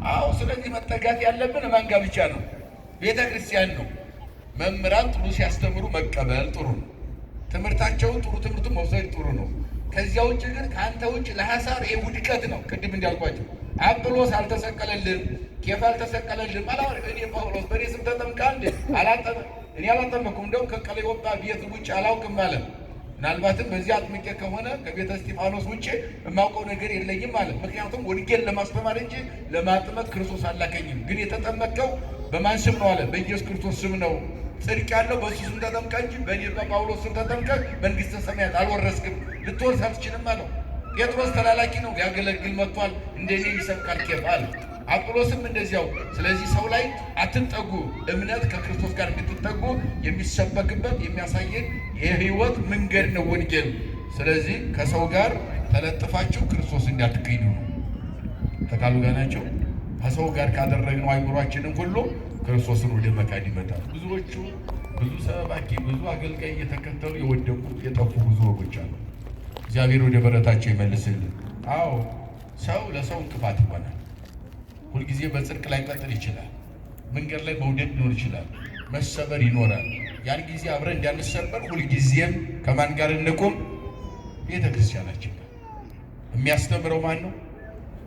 አዎ። ስለዚህ መጠጋት ያለብን ማን ጋር ብቻ ነው? ቤተ ክርስቲያን ነው። መምህራን ጥሩ ሲያስተምሩ መቀበል ጥሩ ነው። ትምህርታቸውን ጥሩ ትምህርቱ መውሰድ ጥሩ ነው። ከዚያ ውጭ ግን ከአንተ ውጭ ለሐሳር ይሄ ውድቀት ነው። ቅድም እንዳልኳቸው አጵሎስ አልተሰቀለልም፣ ኬፋ አልተሰቀለልም። እኔ ጳውሎስ በእኔ ስም ተጠምቃ እንዴ? እኔ አላጠመኩም፣ እንደውም ከቀለዮጳ ቤት ውጭ አላውቅም አለ። ምናልባትም በዚህ አጥምቄ ከሆነ ከቤተ እስጢፋኖስ ውጭ የማውቀው ነገር የለኝም አለ። ምክንያቱም ወንጌል ለማስተማር እንጂ ለማጥመቅ ክርስቶስ አላከኝም። ግን የተጠመቀው በማን ስም ነው አለ? በኢየሱስ ክርስቶስ ስም ነው። ጽድቅ ያለው በእሱ ስም ተጠምቀ እንጂ በእኔ በጳውሎስ ስም ተጠምቀ መንግሥተ ሰማያት አልወረስክም፣ ልትወርስ አትችልም አለው። ጴጥሮስ ተላላኪ ነው፣ ያገለግል መጥቷል። እንደኔ ይሰብካል ኬፋ አለ። አጵሎስም እንደዚያው። ስለዚህ ሰው ላይ አትጠጉ፣ እምነት ከክርስቶስ ጋር እንድትጠጉ የሚሰበክበት የሚያሳየን የህይወት መንገድ ነው ወንጌል። ስለዚህ ከሰው ጋር ተለጥፋችሁ ክርስቶስ እንዳትክዱ ነው። ከቃሉ ጋር ናቸው። ከሰው ጋር ካደረግነው አይምሯችንን ሁሉ ክርስቶስን ወደ መካድ ይመጣል። ብዙዎቹ ብዙ ሰባኪ ብዙ አገልጋይ እየተከተሉ የወደቁ የጠፉ ብዙ ወጎች አሉ። እግዚአብሔር ወደ በረታቸው ይመልስልን። አዎ፣ ሰው ለሰው እንቅፋት ይሆናል። ሁልጊዜ በጽድቅ ላይ ቀጥል ይችላል። መንገድ ላይ መውደቅ ሊኖር ይችላል። መሰበር ይኖራል። ያን ጊዜ አብረን እንዳንሰበር ሁልጊዜም ከማን ጋር እንቁም? ቤተ ክርስቲያናችን ጋር። የሚያስተምረው ማን ነው?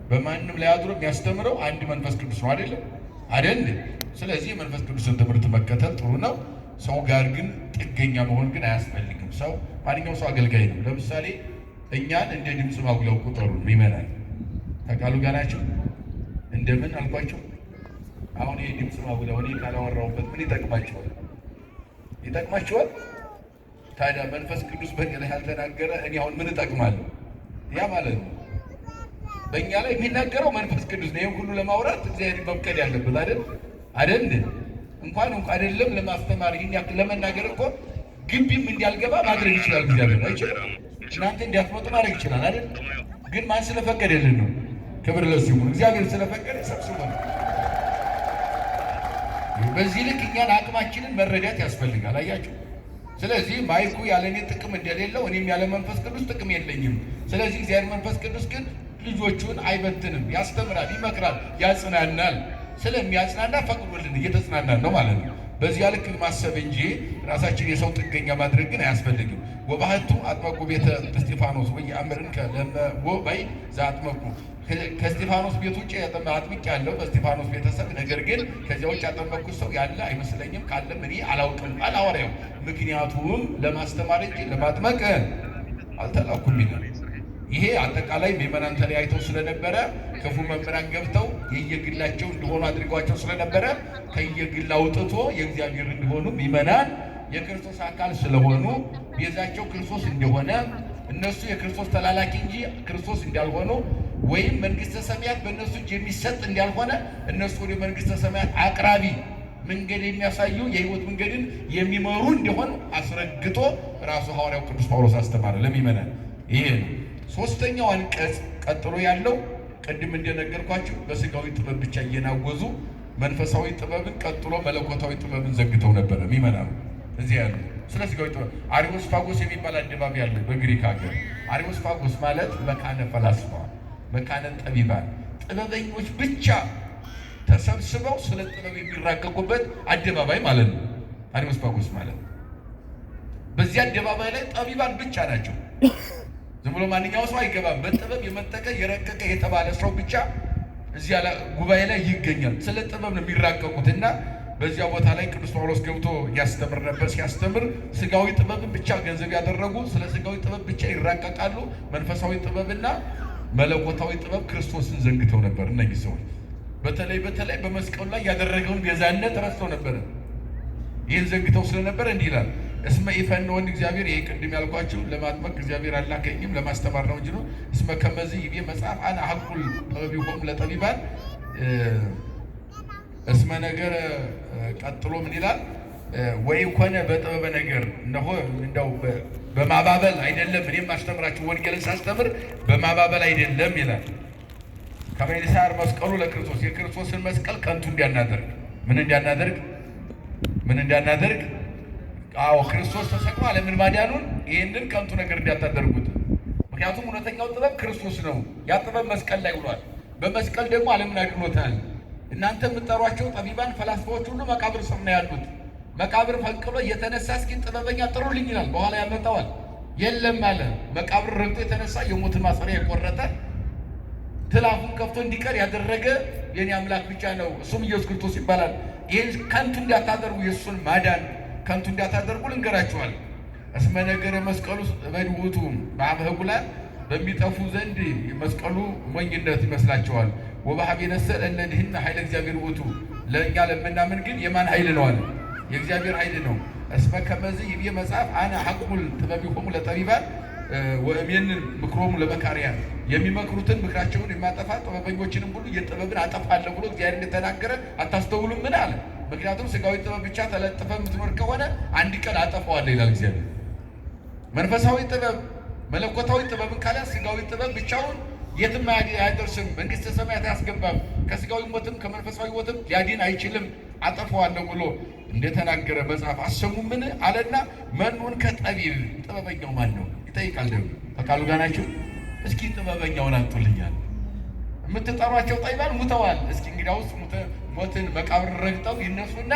በማንም ላይ አድሮ የሚያስተምረው አንድ መንፈስ ቅዱስ ነው። አይደለም አይደል? ስለዚህ የመንፈስ ቅዱስን ትምህርት መከተል ጥሩ ነው። ሰው ጋር ግን ጥገኛ መሆን ግን አያስፈልግም። ሰው ማንኛውም ሰው አገልጋይ ነው። ለምሳሌ እኛን እንደ ድምፅ ማጉያው ቁጠሩ። ይመናል ከቃሉ ጋር ናቸው። እንደምን አልኳቸው? አሁን ይሄ ድምፅ ማጉያው እኔ ካላወራሁበት ምን ይጠቅማቸዋል? ይጠቅማቸዋል? ታዲያ መንፈስ ቅዱስ በእኔ ላይ ያልተናገረ እኔ አሁን ምን እጠቅማለሁ? ያ ማለት ነው። በእኛ ላይ የሚናገረው መንፈስ ቅዱስ ነው። ይህን ሁሉ ለማውራት እግዚአብሔር መፍቀድ ያለበት አይደል? አይደል? እንኳን እንኳን አይደለም ለማስተማር ይህን ያክል ለመናገር እኮ ግቢም እንዲያልገባ ማድረግ ይችላል እግዚአብሔር። አይችልም? እናንተ እንዲያትመጡ ማድረግ ይችላል አይደል? ግን ማን ስለፈቀደልን ነው? ክብር ለእሱ ይሁን። እግዚአብሔር ስለፈቀደ ሰብስቦ ነው። በዚህ ልክ እኛን አቅማችንን መረዳት ያስፈልጋል። አያችሁ። ስለዚህ ማይኩ ያለ እኔ ጥቅም እንደሌለው እኔም ያለ መንፈስ ቅዱስ ጥቅም የለኝም። ስለዚህ እግዚአብሔር መንፈስ ቅዱስ ግን ልጆቹን አይበትንም፣ ያስተምራል፣ ይመክራል፣ ያጽናናል። ስለሚያጽናና ፈቅዶልን እየተጽናናን ነው ማለት ነው። በዚያ ልክ ማሰብ እንጂ ራሳችን የሰው ጥገኛ ማድረግ ግን አያስፈልግም። ወባህቱ አጥመቁ ቤተ እስጢፋኖስ ወኢየአምር እንከ ለእመ ቦ ዘአጥመቁ። ከእስጢፋኖስ ቤት ውጭ አጥምቅ ያለው በእስጢፋኖስ ቤተሰብ፣ ነገር ግን ከዚያ ውጭ ያጠመቅኩት ሰው ያለ አይመስለኝም፣ ካለም እኔ አላውቅም አለ ሐዋርያው። ምክንያቱም ለማስተማር እንጂ ለማጥመቅ አልተላኩም ይላል። ይሄ አጠቃላይ ምዕመናን ተለያይተው ስለነበረ ክፉ መምህራን ገብተው የየግላቸው እንደሆኑ አድርገዋቸው ስለነበረ ከየግል አውጥቶ የእግዚአብሔር እንዲሆኑ፣ ምዕመናን የክርስቶስ አካል ስለሆኑ፣ ቤዛቸው ክርስቶስ እንደሆነ፣ እነሱ የክርስቶስ ተላላኪ እንጂ ክርስቶስ እንዳልሆኑ ወይም መንግስተ ሰማያት በእነሱ እጅ የሚሰጥ እንዳልሆነ፣ እነሱ ወደ መንግስተ ሰማያት አቅራቢ መንገድ የሚያሳዩ የህይወት መንገድን የሚመሩ እንደሆኑ አስረግጦ ራሱ ሐዋርያው ቅዱስ ጳውሎስ አስተማረ ለምዕመናን። ይሄ ነው። ሶስተኛው አንቀጽ ቀጥሎ ያለው ቅድም እንደነገርኳችሁ በስጋዊ ጥበብ ብቻ እየናወዙ መንፈሳዊ ጥበብን ቀጥሎ መለኮታዊ ጥበብን ዘግተው ነበረ ምዕመናኑ እዚህ ያሉ። ስለ ስጋዊ ጥበብ አሪዮስፋጎስ የሚባል አደባባይ አለ በግሪክ ሀገር። አሪዮስፋጎስ ማለት መካነ ፈላስፋ፣ መካነ ጠቢባን፣ ጥበበኞች ብቻ ተሰብስበው ስለ ጥበብ የሚራቀቁበት አደባባይ ማለት ነው። አሪዮስፋጎስ ማለት በዚህ አደባባይ ላይ ጠቢባን ብቻ ናቸው። ዝም ብሎ ማንኛውም ሰው አይገባም። በጥበብ የመጠቀ የረቀቀ የተባለ ሰው ብቻ እዚያ ጉባኤ ላይ ይገኛል። ስለ ጥበብ ነው የሚራቀቁት እና በዚያ ቦታ ላይ ቅዱስ ጳውሎስ ገብቶ ያስተምር ነበር። ሲያስተምር ስጋዊ ጥበብን ብቻ ገንዘብ ያደረጉ ስለ ስጋዊ ጥበብ ብቻ ይራቀቃሉ። መንፈሳዊ ጥበብና መለኮታዊ ጥበብ ክርስቶስን ዘንግተው ነበር። እነዚህ ሰዎች በተለይ በተለይ በመስቀሉ ላይ ያደረገውን ቤዛነት ረስተው ነበር። ይህን ዘንግተው ስለነበረ እንዲህ ይላል፣ እስመ ኢፈነወኒ እግዚአብሔር፣ ይሄ ቅድም ያልኳችሁ ለማጥመቅ እግዚአብሔር አላከኝም ለማስተማር ነው እንጂ ነው። እስመ ከመዝ ይቤ መጽሐፍ አነ አሐቁል ጠቢሆም ለጠቢባን እስመ ነገር። ቀጥሎ ምን ይላል? ወይ ኮነ በጥበበ ነገር፣ እነሆ እንደው በማባበል አይደለም፣ እኔም አስተምራችሁ ወንጌልን ሳስተምር በማባበል አይደለም ይላል። ከመ ይሳር መስቀሉ ለክርስቶስ፣ የክርስቶስን መስቀል ከንቱ እንዲያናደርግ፣ ምን እንዲያናደርግ፣ ምን እንዲያናደርግ? አዎ፣ ክርስቶስ ተሰቅሎ ዓለምን ማዳኑን ይህንን ከንቱ ነገር እንዲያታደርጉት። ምክንያቱም እውነተኛው ጥበብ ክርስቶስ ነው። ያ ጥበብ መስቀል ላይ ውሏል። በመስቀል ደግሞ ዓለምን አድኖታል። እናንተ የምትጠሯቸው ጠቢባን ፈላስፋዎች ሁሉ መቃብር ስር ነው ያሉት። መቃብር ፈንቅሎ የተነሳ እስኪ ጥበበኛ ጥሩልኝ ይላል። በኋላ ያመጣዋል። የለም አለ። መቃብር ረግጦ የተነሳ የሞትን ማሰሪያ የቆረጠ ትላፉን ከፍቶ እንዲቀር ያደረገ የኔ አምላክ ብቻ ነው፣ እሱም ኢየሱስ ክርስቶስ ይባላል። ይህን ከንቱ እንዳታደርጉ፣ የእሱን ማዳን ከንቱ እንዳታደርጉ ልንገራችኋል። እስመ ነገረ መስቀሉ እበድ ውእቱ በአበ ህጉላን በሚጠፉ ዘንድ መስቀሉ ሞኝነት ይመስላቸዋል። ወበሀብ የነሰ ለእለ ድህነ ኃይለ እግዚአብሔር ውእቱ፣ ለእኛ ለምናምን ግን የማን ኃይል ነው አለ? የእግዚአብሔር ኃይል ነው። እስመ ከመዝ ይቤ መጽሐፍ አነ ሐቁል ጥበቢሆሙ ለጠቢባን ወእሜንን ምክሮሙ ለመካርያን፣ የሚመክሩትን ምክራቸውን የማጠፋ ጥበበኞችንም ሁሉ የጥበብን አጠፋለሁ ብሎ እግዚአብሔር እንደተናገረ አታስተውሉም? ምን አለ? ምክንያቱም ስጋዊ ጥበብ ብቻ ተለጥፈ የምትኖር ከሆነ አንድ ቀን አጠፋዋለሁ ይላል እግዚአብሔር። መንፈሳዊ ጥበብ መለኮታዊ ጥበብን ካለ ስጋዊ ጥበብ ብቻውን የትም አያደርስም፣ መንግስተ ሰማያት አያስገባም። ከስጋዊ ሞትም ከመንፈሳዊ ሞትም ሊያድን አይችልም። አጠፋዋለሁ ብሎ እንደተናገረ መጽሐፍ አሰሙምን አለና፣ መኑን ከጠቢብ ጥበበኛው ማን ነው ይጠይቃል። ደግሞ ከቃሉ ጋር ናቸው። እስኪ ጥበበኛውን አምጡልኛል። የምትጠሯቸው ጠቢባን ሙተዋል። እስኪ እንግዲያውስ ሞትን መቃብር ረግጠው ይነሱና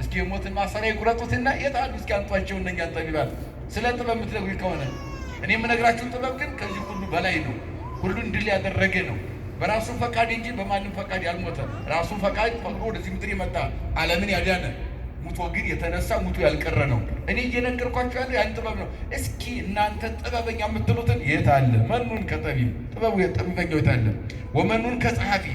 እስኪ የሞትን ማሰሪያ ይቁረጡትና የት አሉ? እስኪ አምጧቸው እነኛን ጠቢባን። ስለ ጥበብ የምትነግሩኝ ከሆነ እኔ የምነግራችሁ ጥበብ ግን ከዚህ ሁሉ በላይ ነው። ሁሉን ድል ያደረገ ነው። በራሱ ፈቃድ እንጂ በማንም ፈቃድ ያልሞተ፣ ራሱ ፈቃድ ፈቅዶ ወደዚህ ምድር የመጣ፣ ዓለምን ያዳነ፣ ሙቶ ግን የተነሳ፣ ሙቶ ያልቀረ ነው። እኔ እየነገርኳችሁ ያለው ያን ጥበብ ነው። እስኪ እናንተ ጥበበኛ የምትሉትን የት አለ? መኑን ከጠቢብ ጥበቡ ጥበበኛው የት አለ? ወመኑን ከጸሐፊ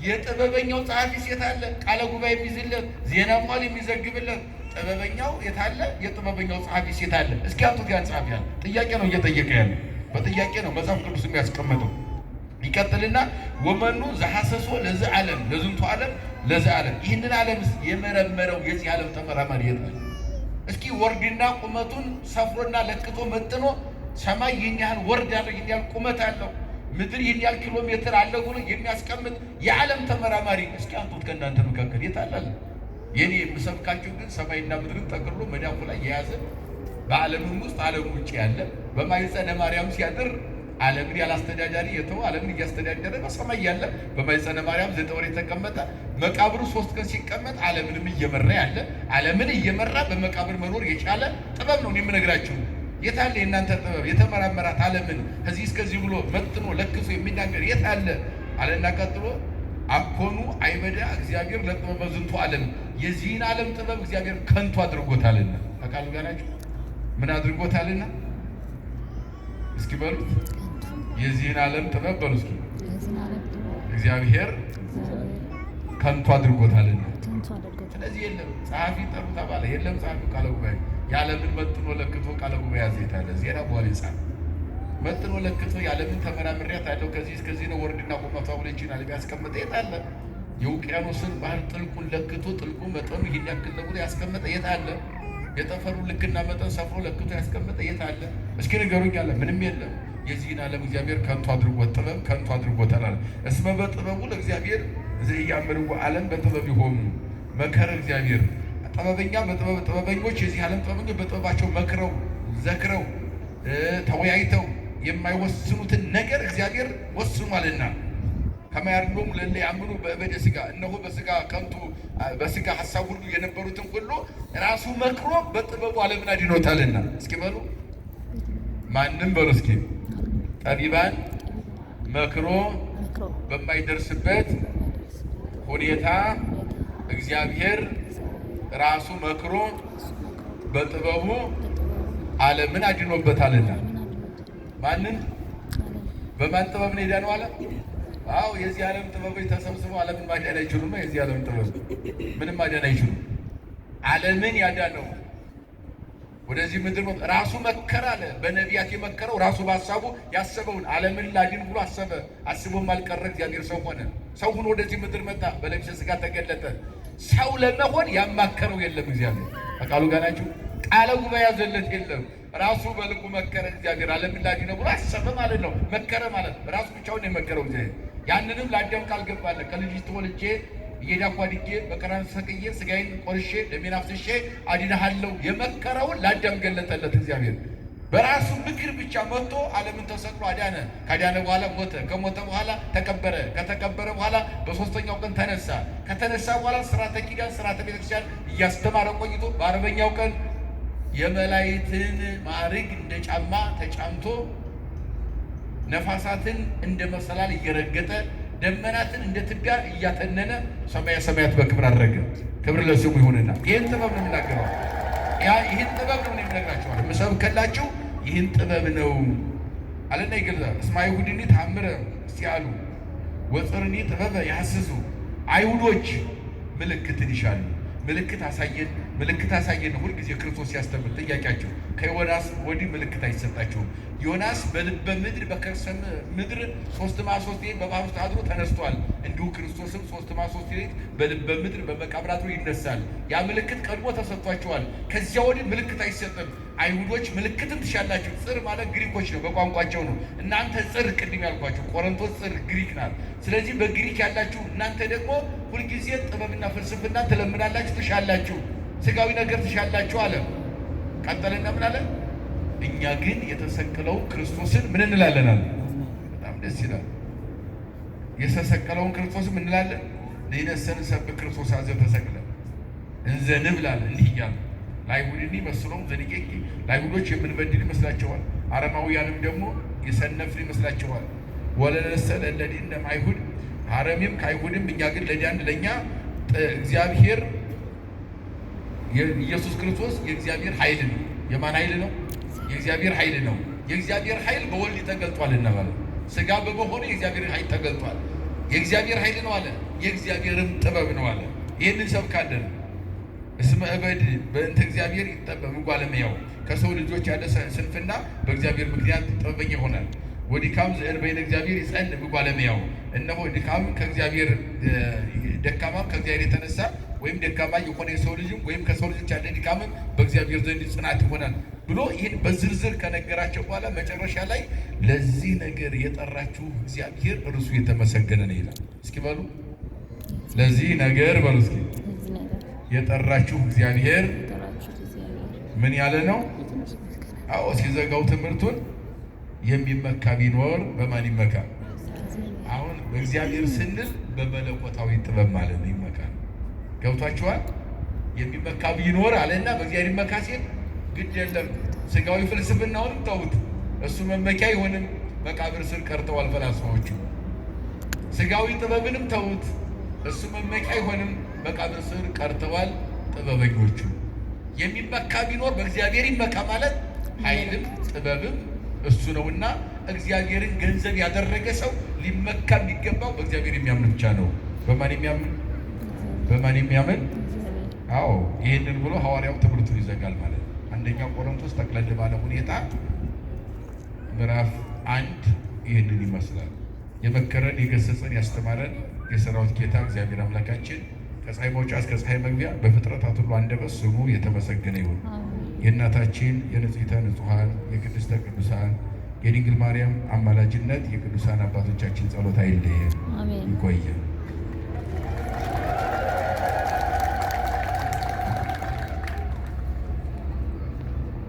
የጥበበኛው ጸሐፊስ የት አለ? ቃለ ጉባኤ የሚይዝለት፣ ዜና መዋዕል የሚዘግብለት ጥበበኛው የት አለ? የጥበበኛው ጸሐፊስ የት አለ? እስኪ አምጡት ያን ጸሐፊ ያለ ጥያቄ ነው እየጠየቀ ያለ፣ በጥያቄ ነው መጽሐፍ ቅዱስ የሚያስቀምጠው። ይቀጥልና ወመኑ ዘሐሰሶ ለዝ ዓለም ለዝንቱ ዓለም ለዝ ዓለም፣ ይህንን ዓለም የመረመረው የዚህ ዓለም ተመራማሪ የት አለ? እስኪ ወርድና ቁመቱን ሰፍሮና ለክቶ መጥኖ ሰማይ ይህን ያህል ወርድ አለው፣ ይህን ያህል ቁመት አለው፣ ምድር ይህን ያህል ኪሎ ሜትር አለው ብሎ የሚያስቀምጥ የዓለም ተመራማሪ እስኪ አምጡት። ከእናንተ መካከል የት አለ? የኔ የምሰብካችሁ ግን ሰማይና ምድርን ጠቅልሎ መዳፉ ላይ የያዘ፣ በዓለምም ውስጥ ዓለም ውጭ ያለ፣ በማኅፀነ ማርያም ሲያድር ዓለምን ያላስተዳዳሪ የተወ፣ ዓለምን እያስተዳደረ በሰማይ ያለ፣ በማኅፀነ ማርያም 9 ወር የተቀመጠ፣ መቃብሩ 3 ቀን ሲቀመጥ ዓለምንም እየመራ ያለ፣ ዓለምን እየመራ በመቃብር መኖር የቻለ ጥበብ ነው የምነግራችሁ። የት አለ የእናንተ ጥበብ? የተመራመራት ዓለምን ከዚህ እስከዚህ ብሎ መጥኖ ለክሶ የሚናገር የት አለ? አለና ቀጥሎ አኮኑ አይበዳ እግዚአብሔር ለጥበበ ዝንቱ ዓለም፣ የዚህን ዓለም ጥበብ እግዚአብሔር ከንቱ አድርጎታልና። ከቃሉ ጋር ናቸው። ምን አድርጎታልና? እስኪ በሉት፣ የዚህን ዓለም ጥበብ በሉ እስኪ፣ እግዚአብሔር ከንቱ አድርጎታልና። ስለዚህ የለም ጸሐፊ ጠሩ ተባለ። የለም ጸሐፊው ቃለ ጉባኤ የዓለምን መጥኖ ለክቶ ቃለ ጉባኤ ያዘ የታለ? ዜና በኋላ ይጻፍ መጥኖ ለክቶ የዓለምን ተመራምሪያት አለው ከዚህ እስከዚህ ነው ወርድና ቁመቷ ብሎ ይችላል ዓለም ያስቀመጠ የት አለ? የውቅያኖስን ባህር ጥልቁን ለክቶ ጥልቁ መጠኑ ይህን ያክል ነው ብሎ ያስቀመጠ የት አለ? የጠፈሩ ልክና መጠን ሰፍሮ ለክቶ ያስቀመጠ የት አለ? እስኪ ንገሩኝ አለ። ምንም የለም። የዚህን ዓለም እግዚአብሔር ከንቱ አድርጎት ጥበብ ከንቱ አድርጎታል አለ። እስመ በጥበቡ ለእግዚአብሔር ዘኢያእምርዎ ዓለም በጥበብ ይሆኑ መከረ እግዚአብሔር። ጥበበኛ በጥበብ ጥበበኞች የዚህ ዓለም ጥበበኞች በጥበባቸው መክረው ዘክረው ተወያይተው የማይወስኑትን ነገር እግዚአብሔር ወስኗልና፣ ከመ ያድኅኖሙ ለእለ ያምኑ በእበደ ሥጋ፣ እነሆ በስጋ ከንቱ በስጋ ሀሳብ ሁሉ የነበሩትን ሁሉ ራሱ መክሮ በጥበቡ ዓለምን አድኖታልና። እስኪ በሉ፣ ማንም በሉ እስኪ፣ ጠቢባን መክሮ በማይደርስበት ሁኔታ እግዚአብሔር ራሱ መክሮ በጥበቡ ዓለምን አድኖበታልና። ማንን በማን ጥበብ ነው የዳነው ዓለም? አዎ፣ የዚህ ዓለም ጥበቦች ተሰብስበው ዓለምን ማዳን አይችሉም። የዚህ ዓለም ጥበብ ምንም ማዳን አይችሉም። ዓለምን ያዳነው ወደዚህ ምድር ራሱ መከረ አለ። በነቢያት የመከረው ራሱ በሀሳቡ ያሰበውን ዓለምን ላድን ብሎ አሰበ። አስቦም አልቀረ፣ እግዚአብሔር ሰው ሆነ። ሰው ሆኖ ወደዚህ ምድር መጣ፣ በለቢሰ ሥጋ ተገለጠ። ሰው ለመሆን ያማከረው የለም። እግዚአብሔር ከቃሉ ጋር ናችሁ። ቃለ ጉባኤ ያዘለት የለም። ራሱ በልቡ መከረ። እግዚአብሔር ዓለምን ላድነው ብሎ አሰበ ማለት ነው። መከረ ማለት ራሱ ብቻውን የመከረው እግዚአብሔር። ያንንም ለአዳም ቃል ገባለ። ከልጅ ተወልጄ እየዳኩ አድጌ በቀራንዮ ተሰቅዬ ስጋዬን ቆርሼ ደሜን አፍስሼ አድንሃለሁ። የመከረውን ለአዳም ገለጠለት እግዚአብሔር። በራሱ ምክር ብቻ መጥቶ ዓለምን ተሰቅሎ አዳነ። ካዳነ በኋላ ሞተ። ከሞተ በኋላ ተቀበረ። ከተቀበረ በኋላ በሶስተኛው ቀን ተነሳ። ከተነሳ በኋላ ስርዓተ ኪዳን፣ ስርዓተ ቤተክርስቲያን እያስተማረ ቆይቶ በአርበኛው ቀን የመላእክትን ማዕርግ እንደ ጫማ ተጫምቶ፣ ነፋሳትን እንደ መሰላል እየረገጠ፣ ደመናትን እንደ ትቢያ እያተነነ ሰማያ ሰማያት በክብር አደረገ። ክብር ለስሙ ይሁንና ይህን ጥበብ ነው የምናገረው። ያ ይህን ጥበብ ነው የምነግራቸዋለሁ። የምሰብክላችሁ ይህን ጥበብ ነው አለና ይገልጻል። እስመ አይሁድኒ ተአምረ ሲአሉ ወጽርኒ ጥበበ ያስሱ። አይሁዶች ምልክትን ይሻሉ። ምልክት አሳየን፣ ምልክት አሳየን። ሁልጊዜ ክርስቶስ ሲያስተምር ጥያቄያቸው ከዮናስ ወዲህ ምልክት አይሰጣቸውም። ዮናስ በልበ ምድር በከርሰ ምድር 3 መዓልት 3 ሌሊት በባህር ውስጥ አድሮ ተነስቷል። እንዲሁ ክርስቶስም 3 መዓልት 3 ሌሊት በልበ ምድር በመቃብር አድሮ ይነሳል። ያ ምልክት ቀድሞ ተሰጥቷቸዋል። ከዚያ ወዲህ ምልክት አይሰጥም። አይሁዶች ምልክትን ትሻላችሁ። ጽር ማለት ግሪኮች ነው፣ በቋንቋቸው ነው። እናንተ ጽር፣ ቅድም ያልኳቸው ቆሮንቶስ ጽር ግሪክ ናት። ስለዚህ በግሪክ ያላችሁ እናንተ ደግሞ ሁልጊዜ ጥበብና ፍልስፍና ትለምናላችሁ፣ ትሻላችሁ፣ ስጋዊ ነገር ትሻላችሁ አለ። ቀጠለና ምን አለ? እኛ ግን የተሰቀለውን ክርስቶስን ምን እንላለን አለ። በጣም ደስ ይላል። የተሰቀለውን ክርስቶስን ምን እንላለን? ንሕነሰ ንሰብክ ክርስቶስ ዘተሰቅለ እንዘ ንብል አለ። እንዲህ እያሉ ለአይሁድኒ መስሎም ዘንቄቂ፣ ለአይሁዶች የምንበድል ይመስላቸዋል። አረማውያንም ደግሞ የሰነፍን ይመስላቸዋል። ወለነሰ ለእለዲነ አይሁድ አረሚም ከአይሁድም እኛ ግን ለዲያን ለእኛ እግዚአብሔር ኢየሱስ ክርስቶስ የእግዚአብሔር ኃይል ነው። የማን ኃይል ነው? የእግዚአብሔር ኃይል ነው። የእግዚአብሔር ኃይል በወልድ ተገልጧልና ማለት ስጋ በመሆኑ የእግዚአብሔር ኃይል ተገልጧል። የእግዚአብሔር ኃይል ነው አለ። የእግዚአብሔርም ጥበብ ነው አለ። ይህንን ሰብካለን። እስመ እበድ በእንተ እግዚአብሔር ይጠበብ እጓለ እመሕያው፣ ከሰው ልጆች ያለ ስንፍና በእግዚአብሔር ምክንያት ጥበበኛ ይሆናል። ወድካም ዘእንበይነ እግዚአብሔር ይጸን እጓለ እመሕያው፣ እነሆ ድካም ከእግዚአብሔር፣ ደካማም ከእግዚአብሔር የተነሳ ወይም ደካማ የሆነ የሰው ልጅም ወይም ከሰው ልጆች ያለ ድካምም በእግዚአብሔር ዘንድ ጽናት ይሆናል ብሎ ይህን በዝርዝር ከነገራቸው በኋላ መጨረሻ ላይ ለዚህ ነገር የጠራችሁ እግዚአብሔር እርሱ የተመሰገነ ነው ይላል። እስኪ በሉ፣ ለዚህ ነገር በሉ እስኪ፣ የጠራችሁ እግዚአብሔር ምን ያለ ነው? አዎ፣ ሲዘጋው ትምህርቱን የሚመካ ቢኖር በማን ይመካ? አሁን በእግዚአብሔር ስንል በመለኮታዊ ጥበብ ማለት ነው። ይመካል። ገብቷችኋል? የሚመካ ቢኖር አለና በእግዚአብሔር ይመካ ሲል ግድ የለም ስጋዊ ፍልስፍናውንም ተውት። እሱ መመኪያ አይሆንም። መቃብር ስር ቀርተዋል ፈላስፋዎቹ። ስጋዊ ጥበብንም ተውት። እሱ መመኪያ አይሆንም። መቃብር ስር ቀርተዋል ጥበበኞቹ። የሚመካ ቢኖር በእግዚአብሔር ይመካ ማለት ኃይልም ጥበብም እሱ ነውና እግዚአብሔርን ገንዘብ ያደረገ ሰው ሊመካ የሚገባው በእግዚአብሔር የሚያምን ብቻ ነው። በማን የሚያምን? በማን የሚያምን? አዎ፣ ይህንን ብሎ ሐዋርያው ትምህርቱን ይዘጋል ማለት ነው። አንደኛው ቆሮንቶስ ጠቅለል ባለ ሁኔታ ምዕራፍ 1 ይህንን ይመስላል። የመከረን፣ የገሰጸን፣ ያስተማረን የሰራዊት ጌታ እግዚአብሔር አምላካችን ከፀሐይ መውጫ እስከ ፀሐይ መግቢያ በፍጥረታት ሁሉ አንደበት ስሙ የተመሰገነ ይሁን። የእናታችን የንጽሕተ ንጹሐን የቅድስተ ቅዱሳን የድንግል ማርያም አማላጅነት የቅዱሳን አባቶቻችን ጸሎት አይለየን። ይቆየን።